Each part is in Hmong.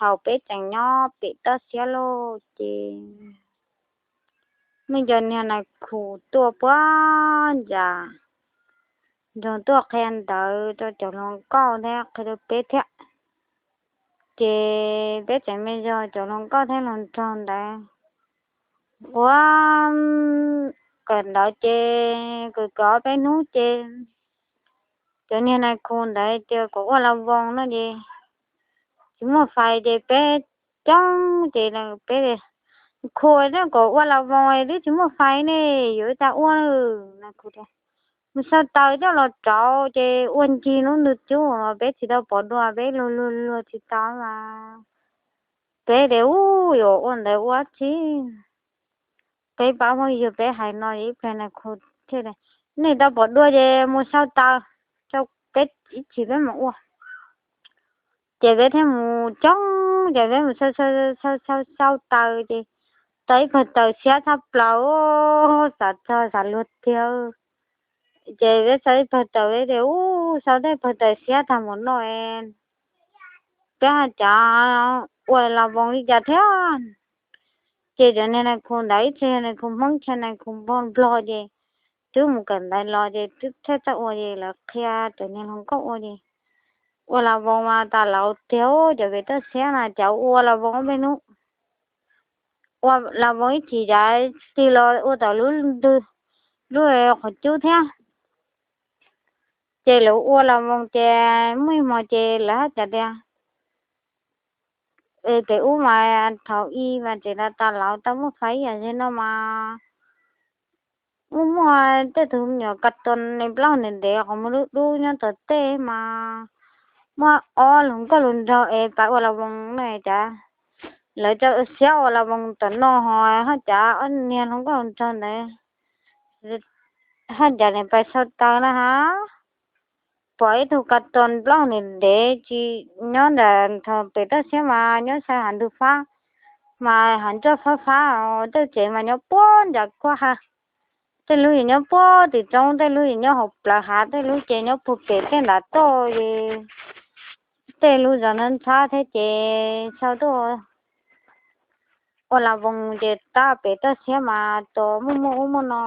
thaum peb tseem nyob pem toj siab lauj ces muaj cov niag nais khu tuaj puag ncas nroog tuaj qhia ntawv rau cov hluas nkauj thiab qhia rau peb thiab. Ces peb tseem me zog cov hluas nkauj thiab hluas nraug ntawd ua kawm ntawv ces kawm kawm ob peb hnub ces cov niag nais khu ntawd tias kom ua la voos no ces tsis muaj fais ces peb coob ces peb khu kom ua la voos twb tsis muaj fais ne, yuav ua cas ua. Nais khu tias mus sau taws coj los rauv ces ua ncig lub ntug cub los peb tsis tau pom dua, peb luag luag luag tsis tau mas peb tias u, yuav ua ntawd ua tsi. Peb pab phooj ywg peb hais no ib pliag nais khu thiaj tias nej tau pom dua ces mus sau taws, peb ib chim peb mus ua. Ces peb thiaj mus coob ces peb mus sau sau sau taws ces tau ib pawg taws siab tshaj plaws, xav txog xav luag tiag. Ces peb sau ib pawg taws peb tias u, sau tej pawg taws siab tag mus no peb haj cav ua la voos li cas thiab. Ces cov niag nais khu ntawd ib txhia yog nais khu Hmoob, ib txhia nais khu Nplog ces twb mus kawm ntawv los ces twb txawj txawj ua ces lawv qhia cov niag hluas nkauj ua ces ua la voos mas tas lauv tiag, cov pem toj siab na cav ua la voos ob peb hnub, ua la voos ib chim cav tig los ua tom lub ntug, lub qhov cub thiab. Ces lawv ua la voos ces muaj ib hmo ces lawv haj cav tias pem ub mas thaum i mas tseem tas tas lauv tau muaj fais ib yam li no mas muaj muaj tej tug me nyuam kas toos plaub ntev ntev qhov muag dub dub nyob tom tej mas muaj ob hluas nkauj hluas nraug es pab ua la voos na cav. Lawv cov siab ua la voos tom no ho haj cav ob niag hluas nkauj hluas nraug ntawd haj cav nim pais sau taws na ha, pom ib tug kas toos plaub ntev ntev tsis nyob ntawm thaum pem toj siab mas nyob saib hav ntug fab, mas hav ntsoj fab fab, tej tsev mas nyob puag nram kuab ha, tej lub yeej nyob puag tim roob, tej lub yeej nyob hauv plawv hav, tej lub ces nyob puag pem tej nram toj es tej lub zos nab ntxhab thiab ces sau tuaj ua la voos ces tab pem toj siab mas tos muaj muaj ub muaj no.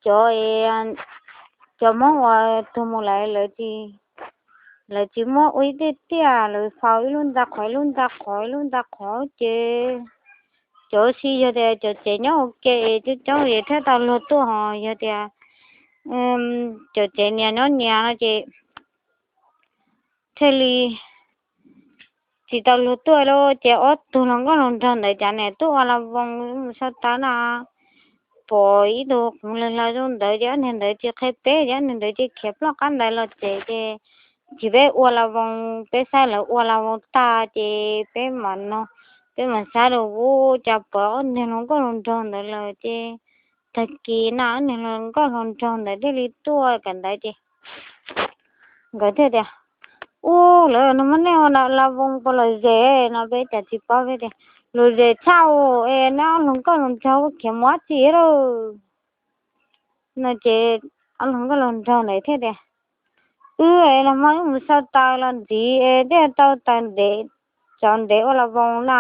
Cov, cov Hmoob uas tuag mus lawm lawv tsis muab ua ib tiaj tiaj, lawv faus ib lub ntxa qhov ib lub ntxa qhov ib lub ntxa qhov ces cov si yog tias cov tsev nyob ua ke coob coob es thiaj tau luag tuaj ho yog tias cov tsev nias nyob nias no ces thiaj li tsis tau luag tuaj lauj. Ces ob tug hluas nkauj hluas nraug ntawd cav nim tuaj ua la voos mus sau taws na, pom ib tug qhov muag lawg lawg zoo ntawd ces ob niag ntawd tsis qhia peb ces ob niag ntawd ces khiav ploj qab ntawd los tsev ces tsis peb ua la voos, peb saib lawv ua la voos tag ces peb mam no, peb mam saib rau ub cas pom ob niag hluas nkauj hluas nraug ntawd lawm ces tag kis na ob niag hluas nkauj hluas nraug ntawd thiaj li tuaj kawm ntawv ces nkawd thiaj tias ub, lawv no muab nej ua la voos puas lom zem no peb cas tsis paub, peb tias lom zem tshaj es neb ob hluas nkauj hluas nraug khiav mus dab tsi lawm no ces ob hluas nkauj hluas nraug ntawd thiaj tias wb los mas wb mus sau taws los ntxiv es thiaj tau taws ntev, tsov ntev ua la voos na.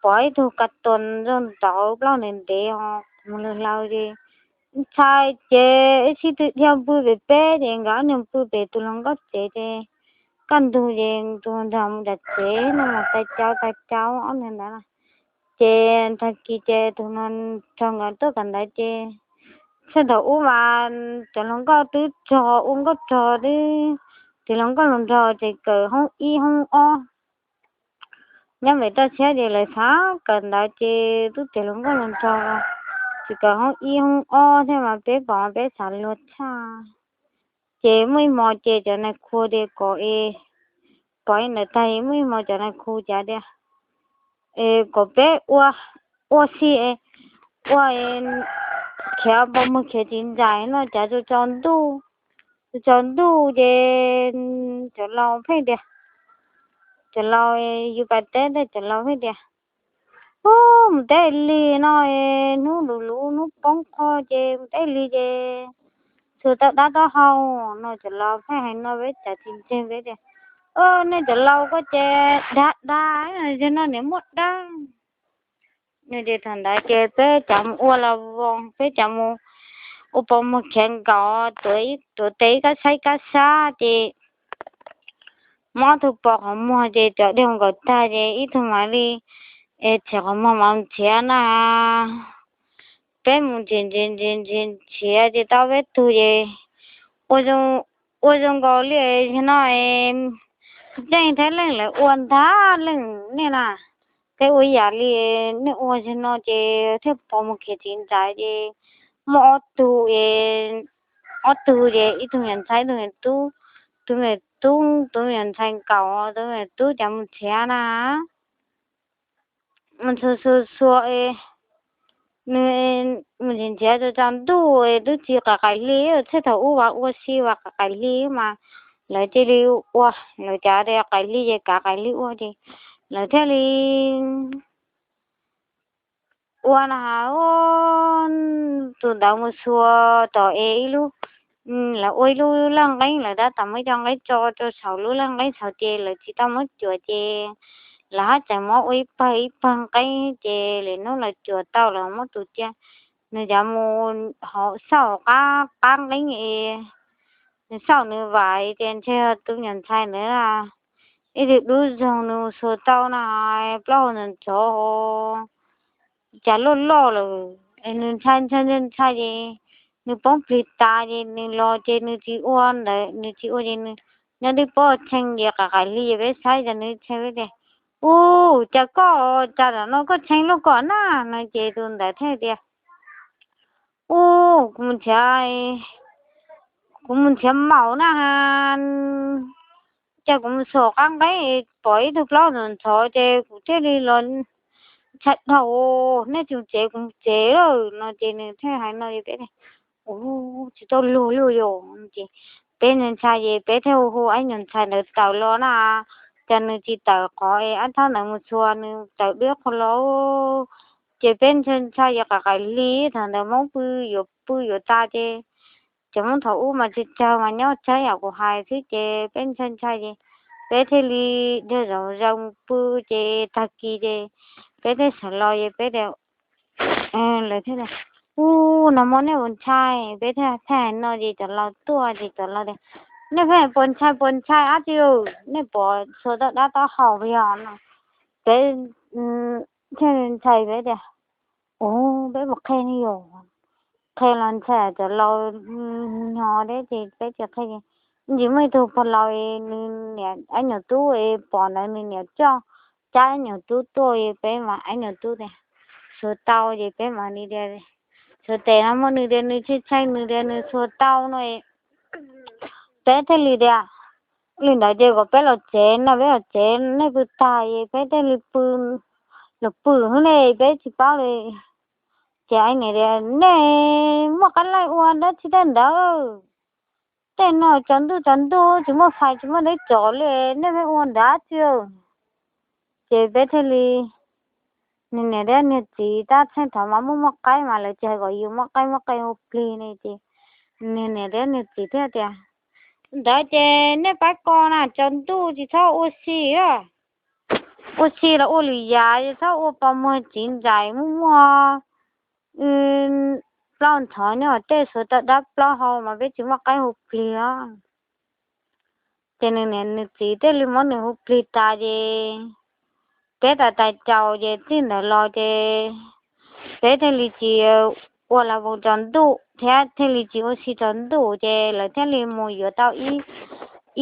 Pom ib tug kas toos zoo ntawd plaub ntev ntev os, qhov muag lawg lawg ces ntshai ces ib sib tw dhia pw pem peb ces nkawd ob niag pw pem tus hluas nkauj tsev ces kaj ntug ces tus hluas nraug mus tom tsev no mas tais cau tais cau ob niag ntawd na. Ces tag kis ces tus hluas nraug nkawd tuaj kawm ntawv ces txog thaum ub mas cov hluas nkauj twb rog ua nkauj rog twb, ces hluas nkauj hluas nraug ces kawm hoob ib hoob ob. Nyob pem toj siab ces lawv xav kawm ntawv ces twb tias hluas nkauj hluas nraug tsis kawm hoob ib hoob ob thiab mas peb pom peb xav luag tshaj. Ces muaj ib hmo ces cov nais khu tias kom es, pom ntawd tag muaj ib hmo cov nais khu cav tias es kom peb ua, ua si, ua khiav pos muag khiav tsis ntsais no cav tsaus tsaus ntuj, tsaus tsaus ntuj ces cov laus pheej tias, cov laus yus pais teb tej cov laus pheej tias ub, mus teb lig no es hnub luv luv hnub poob qho ces mus teb lig ces txhua tau dab taub hau no. Cov laus pheej hais no peb cav tsis ntseeg peb tias Nej cov laus koj ces dag dag, zaum no niam muaj dab. Nws ces thaum ntawd ces peb cov mus ua las voos, peb cov mus ua pos muag khiav nkaus, tuav tes ib kab sab ib kab sab ces muab ob tug pos qhov muag ces cov dej nkaus tag ces ib tug mam li txiav qhov muag mam nrhiav na. Peb mus nrhiav nrhiav nrhiav nrhiav nrhiav ces tau peb tug ces ua zoo nkaus li no, tseeb thiab leej lawv ua ntag leej nej na. Peb ua ib yam li nej ua zaum no ces thiaj pos muag khiav txiv ntxais ces muaj ob tug, ob tug ces ib tug me nyuam ntxhais ib tug me nyuam tub, tus me nyuam tub tus me nyuam ntxhais nkaus tus me nyuam tub cov mus nrhiav na. Mus xuas xuas xuas, nws mus nrhiav nrhiav tau tsaus ntuj twb tsis qais qais hli, txij thaum ub vas ua si vas qais qais hli mas lawv cia li ua, lawv cav tias qais hli ces kav qais hli ua ces lawv thiaj li ua no. Tus ntawd mus xuas tom es ib lub, lawv ua ib lub laj nqeeb, lawv tab tom muab ib co nqeeb tso rau saum lub laj nqeeb saud ces lawv tsis tau muab cuam ces lawv haj tseem muab ua ib pawg ib pawg nqeeb ces lwm hnub lawv cuam tau lawv muab tus cia, nws cov mus hauv xauj qab qab nqeeb es nws xauj nws vam ces ntshe tus me nyuam ntxhais ntawd ib tug dub zoog nws mus xuas tau na, plaub hau ntxhov ntxhov, cas loj loj lawm es nws ntshai ntshai ntshai ntshai ces nws poob plig tas ces nws los ces nws tsis ua ntawd, nws tsis ua ces nws nyob twb pob tshee ces qais qais hli ces peb saib ces nws tshee peb tias, Ub, cas koj cas tam no koj tshee luaj koj na? No ces tus ntawd thiaj tias, Ub, kuv mus nrhiav, kuv mus nrhiav maum na, cas kuv mus xuas qab nqeeb pom ib tug plaub ntxhov ntxhov ces kuv thiaj li los ntshai dhau, nej tsis tsev kuv mus tsev lawm. No ces nws thiaj hais no ces peb tias, Ub, tsis tau luag li yom. Ces peb ntshai ntshai ces peb thiaj hu hu ib nyuag ntxhais ntawd tawm los na, cas nws tsis tawm qhov es ab thab ntawd mus txhua, nws tawm deb qhov los ces peb ntshai ntshai ces qais qais hli, thaum ntawd Hmoob pw yuav pw yuav tas ces cov Hmoob thaum ub mas tsawg tsawg mas nyob tsawg yam kuv hais xwb ces peb ntshai ntshai ces peb thiaj li dag zom zaws mus pw ces tag kis ces peb thiaj sawv los ces peb tias, lawv thiaj tias, Ub, nag hmo nej puas ntshai? Peb thiaj hais no ces cov laus tuaj ces cov laus tias, Nej pheej puas ntshai puas ntshai dab tsi, nej puas xuas tau dab taub hau yog no? Peb thiaj ntshai peb tias, Ub, peb puas qhia ne yom? Qhia los ntshai cov laus nyo deb ces peb tsis qhia. Ntsis muaj ib tug pog laus nws niam ib nyuag tub pom ntawd nws niam coj cab ib nyuag tub tuaj es peb mam ib nyuag tub tias, Xuas tau ces peb mam li tias, Xuas tes no muaj nws tias nws tshee tshee nws tias nws xuas tau no. Peb thiaj li tias, Li ntawd ces kom peb los tsev no, peb los tsev, nej pw tag es peb thiaj li pw, los pw hnub nej peb tsis paub li. Ces niam tias, Nej muaj qab laij ua dab tsi tej ntawd? Tej no tsaus ntuj tsaus ntuj tsis muaj fais tsis muaj dab tsi li, nej pheej ua ntawd dab tsi? Ces peb thiaj li, nws niam thiab nws txiv tab txheej thaum mas muaj muaj qaib mas lawv tsis hais kom yus muaj qaib muaj qe hu plig ne ces nws niam thiab nws txiv thiaj tias, Ntawd ces nej pab ko na, tsaus ntuj tsis txhob ua si, ua si los ua lwm yam, txhob ua pos muag txiv ntxais muaj muaj plaub ntxhov nyob tej, xuas tau dab plaub hau mas peb tsis muaj qaib hu plig os. Ces nws niam nws txiv thiaj li muab nws hu plig tas ces peb tais tais caus ces txij ntawd los ces peb thiaj li tsis ua las voos tsaus ntuj thiab thiaj li tsis ua si tsaus ntuj ces lawv thiaj li mus yuav tau ib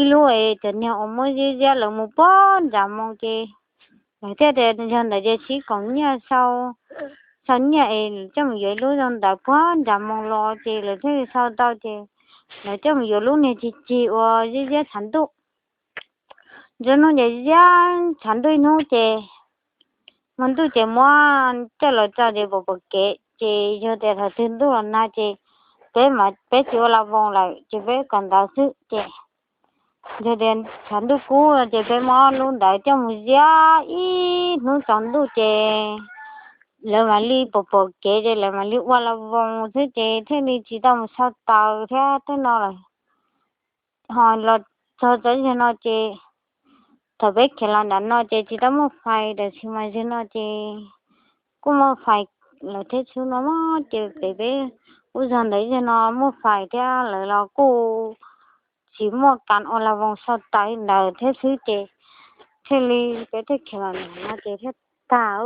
lub cov niag uas muab ziab ziab lawv mus puag nram moo ces lawv thiaj tias yog ntawd ces sib koom nyiaj sau, sau nyiaj es coj mus yuav ib lub zoo ntawd puag nram moo los ces lawv thiaj li sau tau ces lawv coj mus yuav lub niag cig cig uas ziab ziab tshav ntuj. Ntsib hnub ces ziab tshav ntuj ib hnub ces hmo ntuj ces muab coj los tso ces pom pom kev ces yog tias thaum twg ntuj los nag ces peb mas peb tsis ua las voos lawm ces peb kom ntawd xwb ces yog tias tshav ntuj kub ces peb muab lub ntawd coj mus ziab ib hnub tsaus ntuj ces lawv mam li pom pom kev ces lawv mam li ua las voos xwb ces thiaj li tsis tau mus sau taws thiab tej no lawm. Ho los txog txawm zaum no ces Thaum peb khiav los nram no ces tsis tau muaj fais, tab sis mas zaum no ces kuj muaj fais lawm thiab xwb no mas ces pem peb lub zos ntawd zaum no muaj fais thiab, lawv los kuj tsis muaj kas ua las voos sau tawv ntawd thiab xwb ces thiaj li peb thiaj khiav los nram no ces thiaj tag.